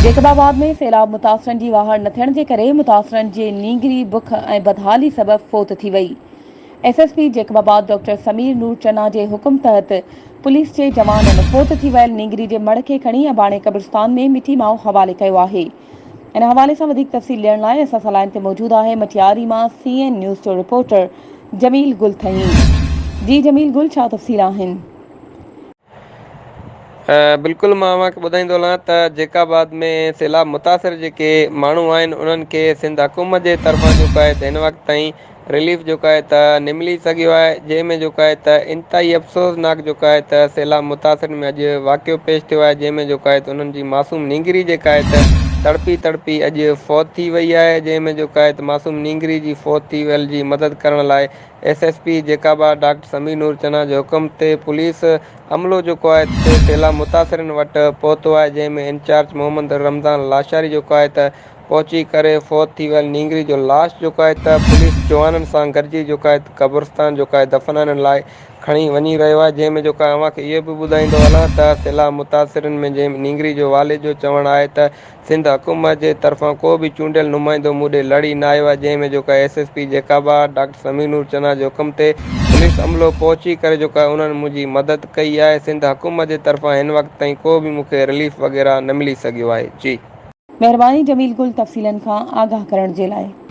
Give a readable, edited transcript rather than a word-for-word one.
Jacob آباد ۾ سيلاب متاثرن جي واهر نه ٿيڻ جي ڪري متاثرن جي نينگري بک ۽ بدحالي سبب فوت ٿي وئي. S S P Jacobabad doctor Sameer Noor Channa جي حڪم تحت پوليس جي جوانن فوت ٿي ويل نينگري جي مڙهه کي کڻي اباڻي قبرستان ۾ مٺي ماء حوالي ڪيو آهي. ان حوالي سان وڌيڪ تفصيل ڏيڻ لاء اسان سان لائين تي موجود آهي مٽياري مان سي اين نيوز جو رپورٽر جميل گل ٿهيم. جي جميل گل ڇا تفصيل آهن؟ بلڪل مان اوهان کي ٻڌائيندو هلان ته جيڪب آباد ۾ سيلاب متاثر جيڪي ماڻهو آهن انهن کي سنڌ حڪومت جي طرفان جيڪو آهي ته هن وقت تائين رليف جيڪو آهي ته نه ملي سگهيو آهي جنهن ۾ جيڪو آهي ته انتهائي افسوسناڪ جيڪو آهي ته سيلاب متاثرن ۾ اڄ واقعو پيش ٿيو آهي جنهن ۾ جيڪو آهي ته انهن جي معصوم نينگري جيڪا آهي ته تڙپي تڙپي اڄ فوت ٿي وئي آهي جنهن ۾ جيڪو آهي ته معصوم نينگري جي فوت ٿي ويل جي مدد ڪرڻ لاء S S P Jacobabad doctor Sameer Noor Channa جي حڪم تي پوليس عملو جيڪو آهي ته سيلاب متاثرين وٽ پهتو آهي جنهن ۾ انچارج محمد رمضان لاشاري جيڪو آهي ته پهچي ڪري فوت ٿي ويل نينگري جو لاش جيڪو آهي ته پوليس جوانن سان گڏجي جيڪو آهي ته قبرستان جيڪو آهي دفنائڻ لاء کڻي وڃي رهيو آهي جنهن ۾ جيڪو آهي اوهان کي اهو به ٻڌائيندو هلان ته سيلاب متاثرين ۾ جنهن نينگري جو والد جو چوڻ آهي ته سنڌ حڪومت جي طرفان ڪو به چونڊيل نمائندو مون ڏي لڙي نه آيو آهي جنهن ۾ جيڪو S S P Jacobabad doctor Sameer Noor Channa جي حڪم تي پوليس عملو پهچي ڪري جيڪو آهي انهن منهنجي مدد ڪئي آهي سنڌ حڪومت جي طرفان هن وقت تائين ڪو به مون کي رليف وغيره نه ملي سگهيو آهي جي. مهرباني جميل گل تفصيلن کان آگاهه ڪرڻ جي لاء.